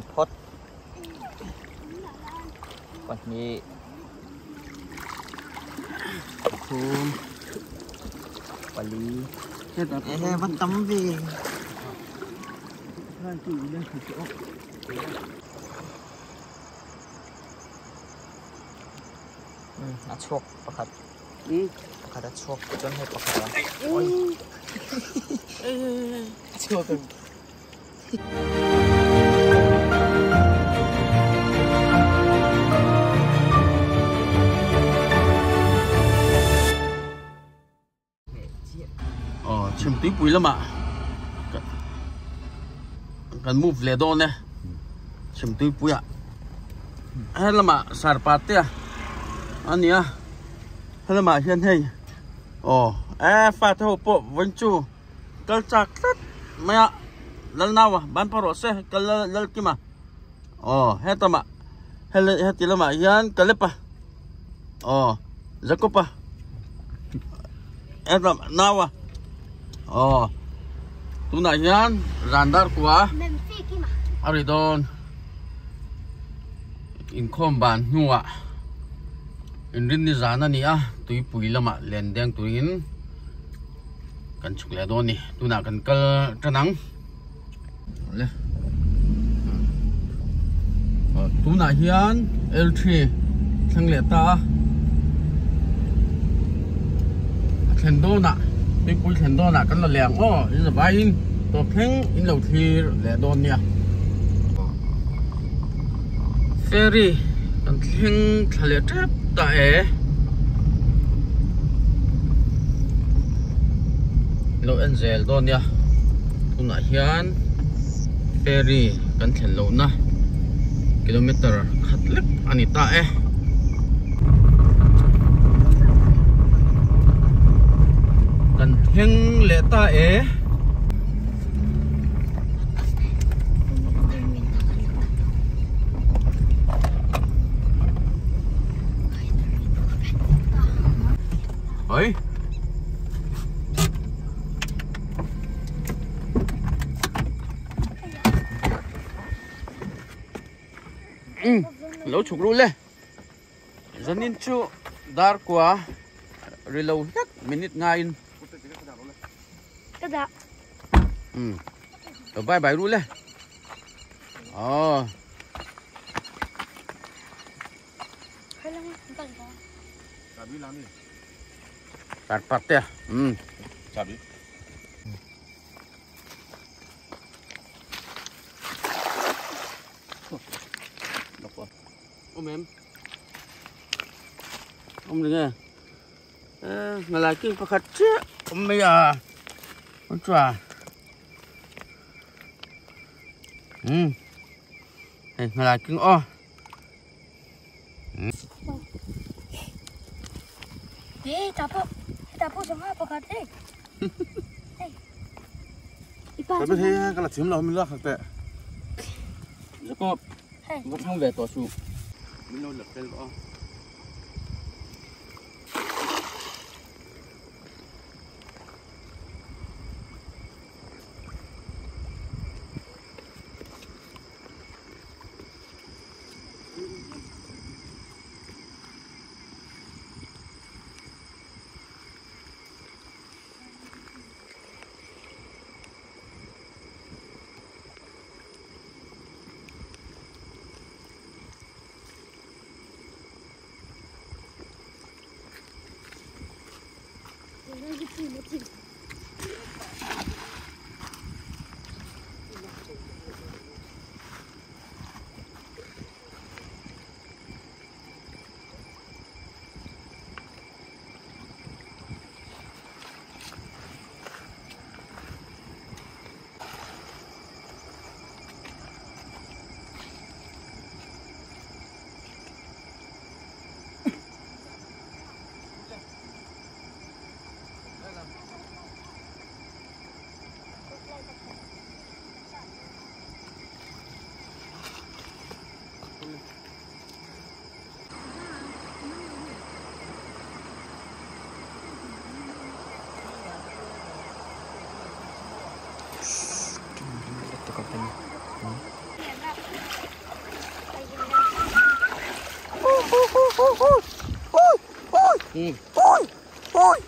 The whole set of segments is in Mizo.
phawt pahnih pathum pali ehe va tam ve a chhuak pakhat pakhat a chhuak chuan hei pakhat a a chhuak Aw chhimtuipui lamah kan move leh dawn e chhimtuipuiah he lamah sarpa te a ni a he lamah hian hei aw e fate ho pawh vawiin chu kal chak tlat mai a lal nau a ban phah rawh se kal lal kim a aw hetamah heti lamah hian kalep a aw jacob a hetam nau a aw tunah hian zan dar kua a ri dawn inkhawm ban hnuah inrinni zan a ni a tuipui lamah len deng turin. Kan chhuk leh dawn ni tunah kan kal tan ang le tunah hian L3 thleng leh ta a a thlen dawnah tuipui thlen dawnah kan la leh ang aw in zavaiin tawp thleng in lo thlir leh dawn nia ferry kan thleng thla leh tep ta e. Lo en zel dawn nia tunah hian ferry kan thlen lohna kilometer khat lek a ni ta e. Kan thleng leh ta e. Oi. Lo chhuk ru le. Zanin chu dar kua ri lo hlek minute ngaiin. Ka dah. Lo bye bye ru le. Aw. Tar pat te. Chabi. Om em. Om ring e. Ngalai king pakhat chiah awm mai a. Awm chua. Hei ngalai king aw. Hey, tapo. Tapo sanga pakhat e. Hey. Ipa. Tapi hei ka la chim lo min la khak te. Jacob. Va thang ve tawh suh. Min lo la fel aw. Ôi! Ôi!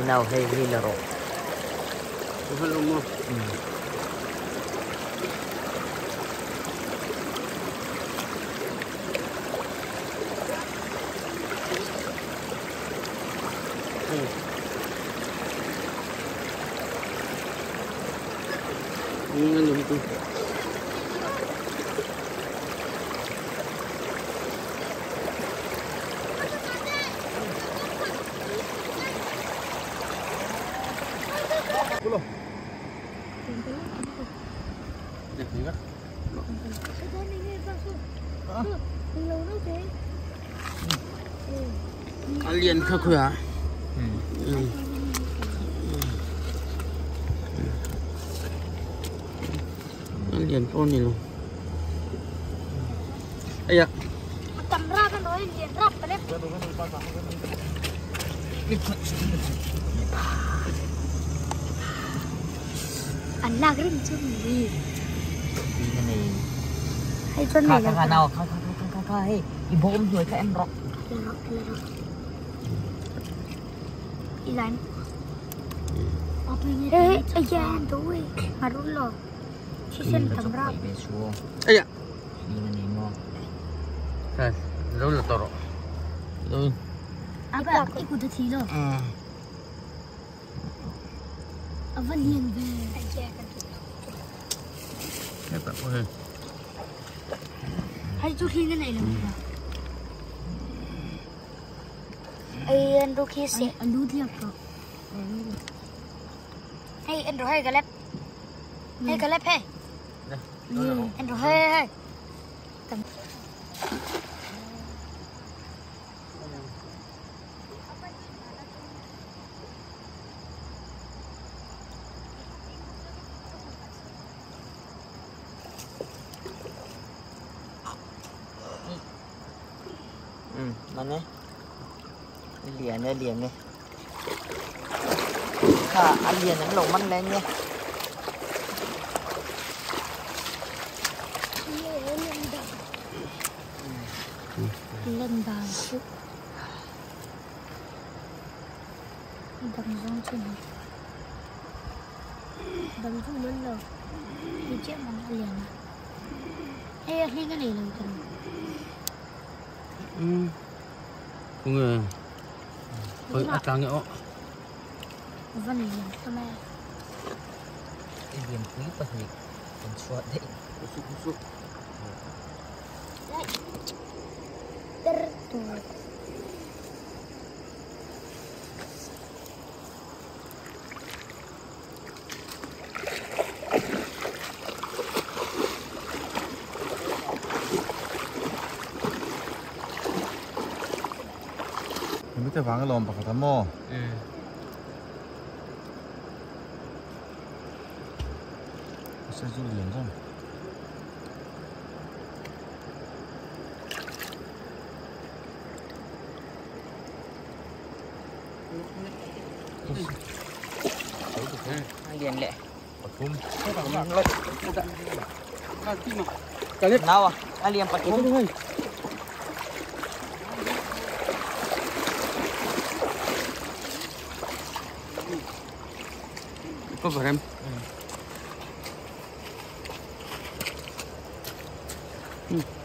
Nào hay hay là rồi. Liền khắc khỏe. Liền con này luôn. Ây da. Tầm ra cái nói liền rap cái. Anh là cái gì gì? Cái này. Hay chân này. Khá nào, khá khá khá hey, bom rồi các em rock. Ilan. Eh, ayan tuh, marulo. Season tamra. Ây da. Đây, đâu là tọt rồi. Apa, ikut thi lo. Apa liền về. Hay chú khi cái này là Ê, anh đôi khi sẽ anh đu thiệp rồi. Hey, anh rồi hay cái lép. Hay cái lép hay. Anh rồi hay hay. Mana? Liền này, liền này. À, ăn liền nó lồng mắt lên nha. Lên bàn chứ. Đầm rong trên này. Đầm rong lên lầu. Đi chết mà nó liền à. Ê, cái này là cái Cũng người hơi ăn trắng nhở. Vẫn liền thôi mẹ. Liền quý bật nhịp, còn chuột đấy. Tertutup. 밑에 방을 넣으면 바깥 뭐. 세줄 연장. Lian leh. Pathum. Nau a, a lian pathum. Có vào em.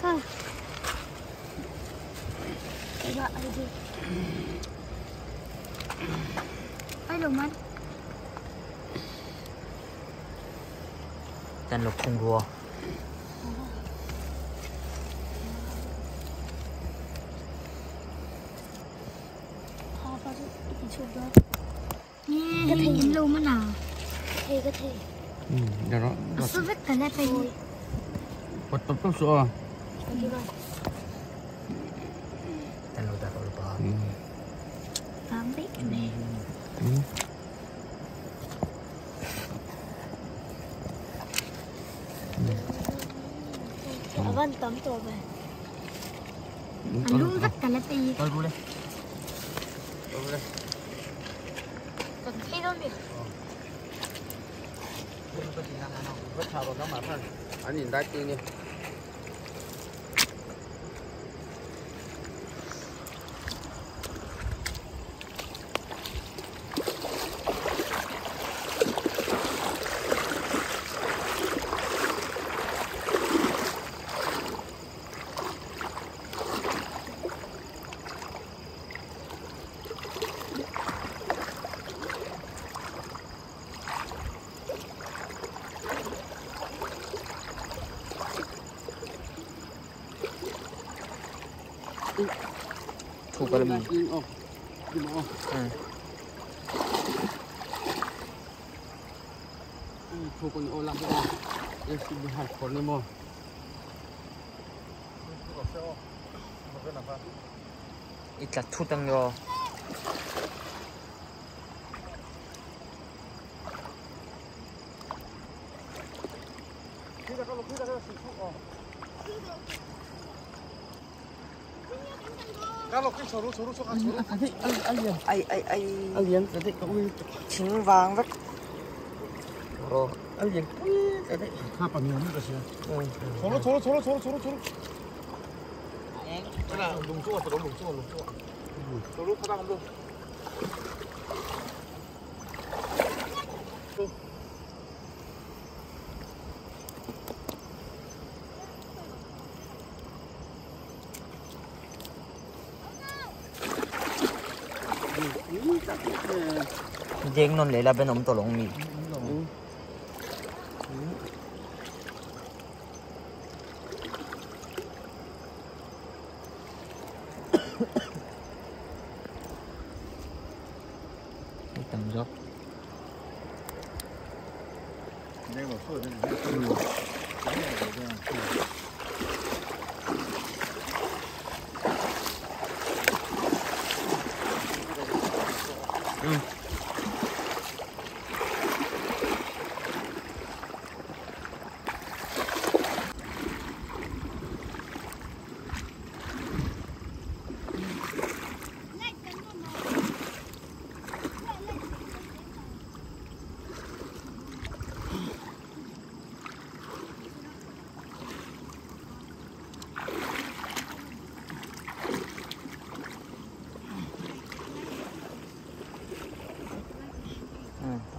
Ka. Ba ai đi. Ai lo man. Tan lục khung rùa. Ha pa chu i chụp đó. Cái thầy lâu mà nào. Thầy cái thầy. Ừ, đó. Số vết cái này thầy. Bật tập tập số. Tan lục ta có lục. Tám vết này. Avan tam to ba. Alum vết cái này thầy. Tôi đi. Còn thấy đâu nhỉ? Anh nhìn đây kia. Thủ cái gì? Thủ con ô làm bộ. Đây xin hạt con này mò. Ít là thu tăng rồi. Ai ai ai Alien cái đấy cũng trứng vàng vắt. Rồi, alien cái đấy. 他把牛那个些。走了走了走了走了走了走了。来，拢住，走拢住拢住。走路快点走。走。 Deng non lela bên ông tổ long mi. Tầm dốc.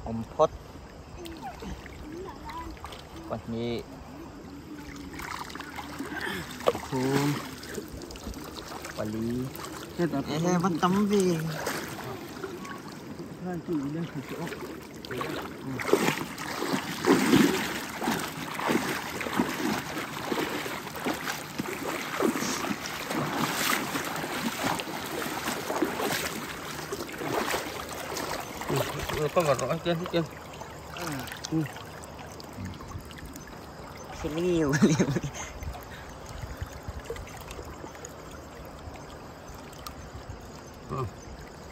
Ông phốt còn nhị thum quản lý vẫn tắm gì Con vào rõ kia kia. Xin nhiều.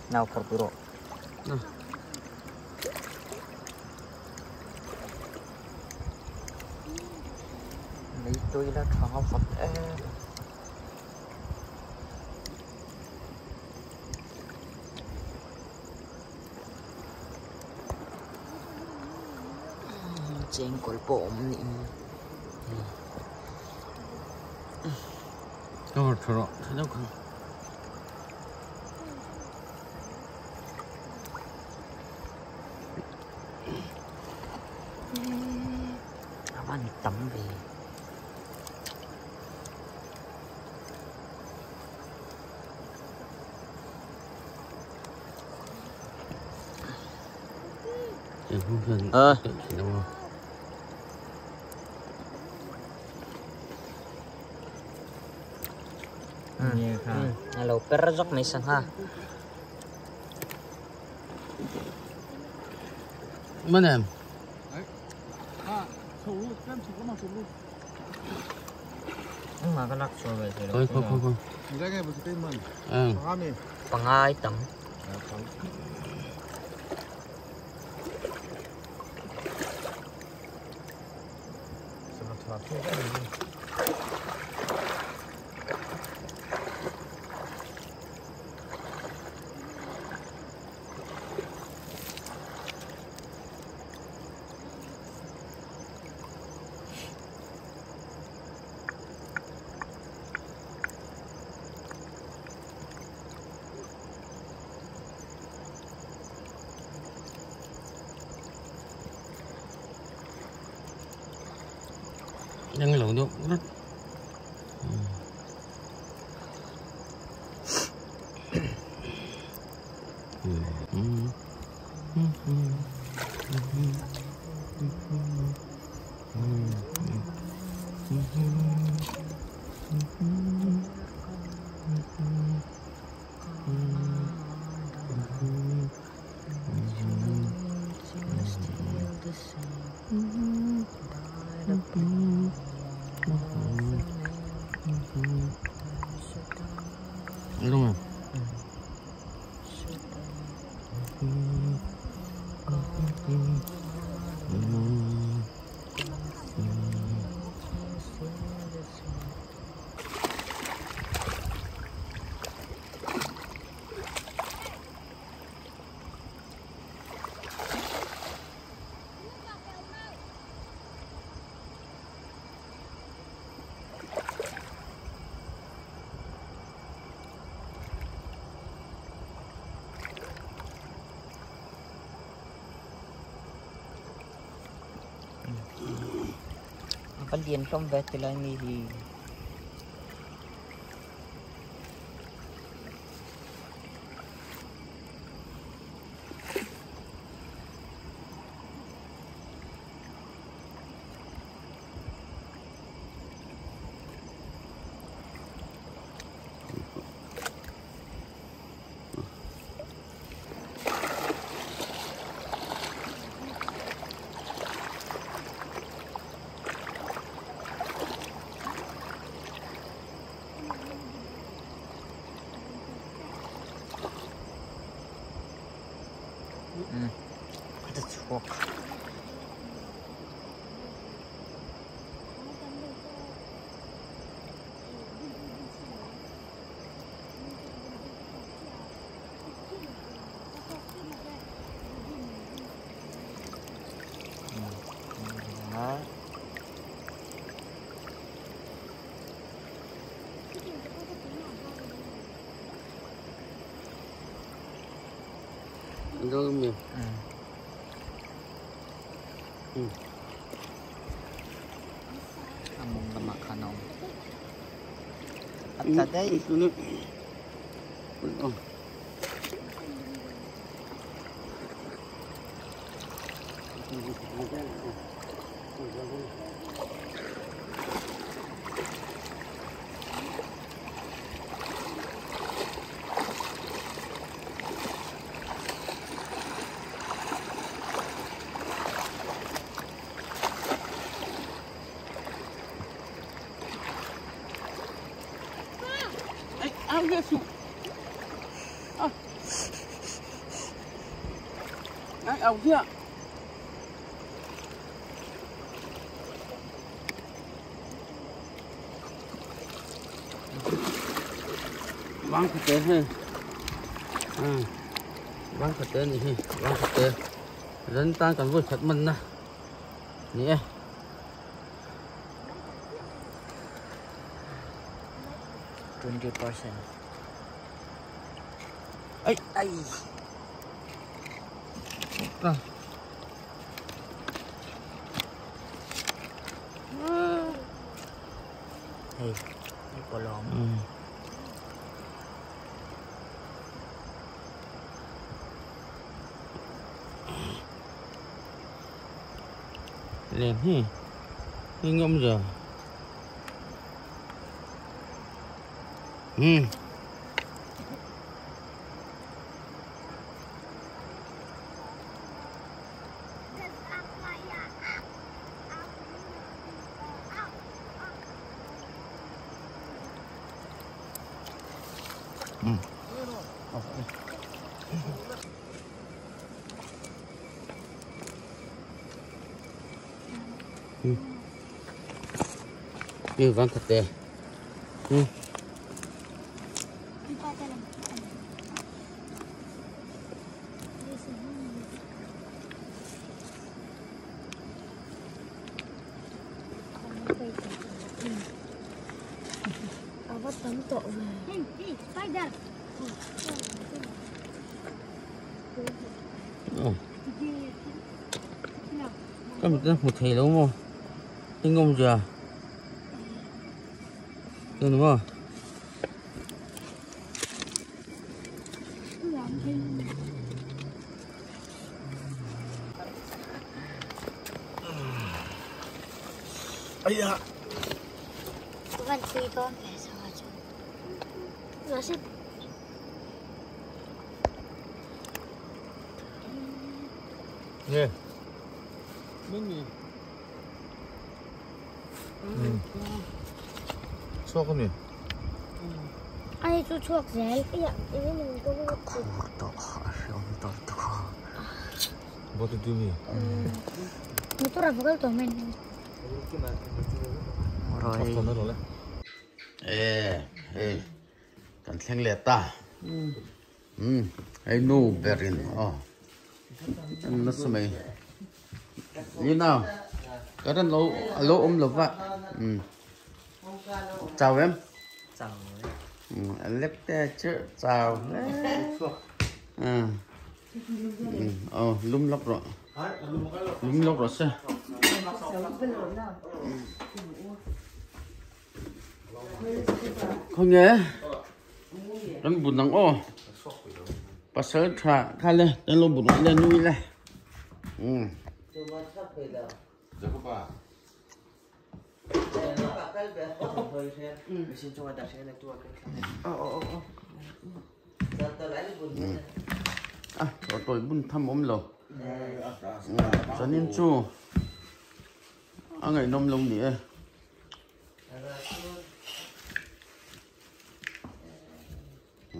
Nào corpuro. Lấy tôi là khó Phật. Chengkawl pawh a awm nih hi. Ka vawrh tha rawh tha deuh khan. A van tam ve. A lo per zawk mai sangha. Manem. Khoi khoi khoi khoi. Pangai tam. Đang lộn được rất Đúng rồi. Vẫn điền không về từ lại mi thì chuộc. Đó. Đâu mình. At đây. Ai chưa? Vang thực tế ha. Vang thực tế này ha, vang thực tế. Dân ta còn vui thật mình nè. Ni e. 20%. Ấy. Ai. Ta. Hey, có lòm. Lên hi. Hi ngâm giờ. Ừ. Ừ. Ừ. Như văn thật đẹp. Ừ. Cái mình một thầy đúng không? Tinh không chưa? Đúng không? Ây da. Vẫn suy tôn về sao chứ? Nó sẽ nghe. Chuộc không nhỉ? Ai chú chuộc dễ. Bao nhiêu tiền nhỉ? Một tôi là vừa cái mình. Rồi. Ê, ê, cần thanh liệt ta. Ừ, ai nu berin, ờ. Nó sao mày? Như nào? Cái đó lâu lâu ôm lục ạ. Ừ. Chào em. Chào. Ừ, lép chứ chào. Ừ. Ừ, ờ, lum lóc rồi. Lum lóc rồi sao? Không nhé. Rắn bùn nắng ô. Bắt sớ thả thả lên, tên lô bùn lên nuôi lên. Ừ. À, rồi bún thăm ốm rồi. Cho nên chú, anh ấy nông lông đi. Ừ.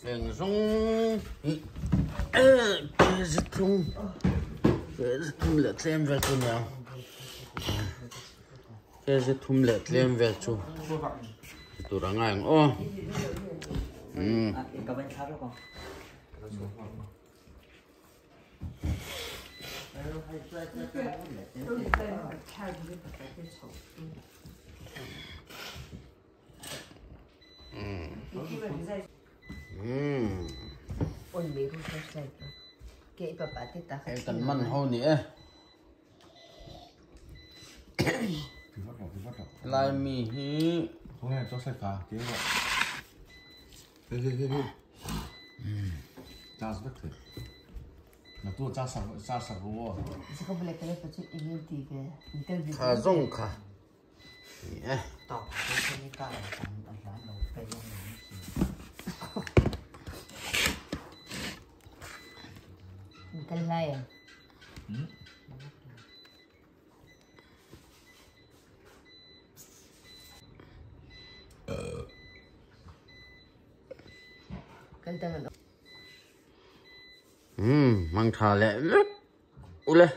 Đèn rung, cái gì thùng, cái gì thùng lẹt lên về chú nào, cái gì thùng lẹt lên về chú, tụi nó ngay ô, ừ. Ừ. Cần mặn hôn nhỉ? Lại mì hí. Không nghe cho sạch cả, cái vậy. Thế thế thế thế. Cha rất thế. Là tôi cha sạc rồi. Khá rong khá. Tao cái cái cái Cái này à? Ừ, mang thà lẹ lứt. Ule.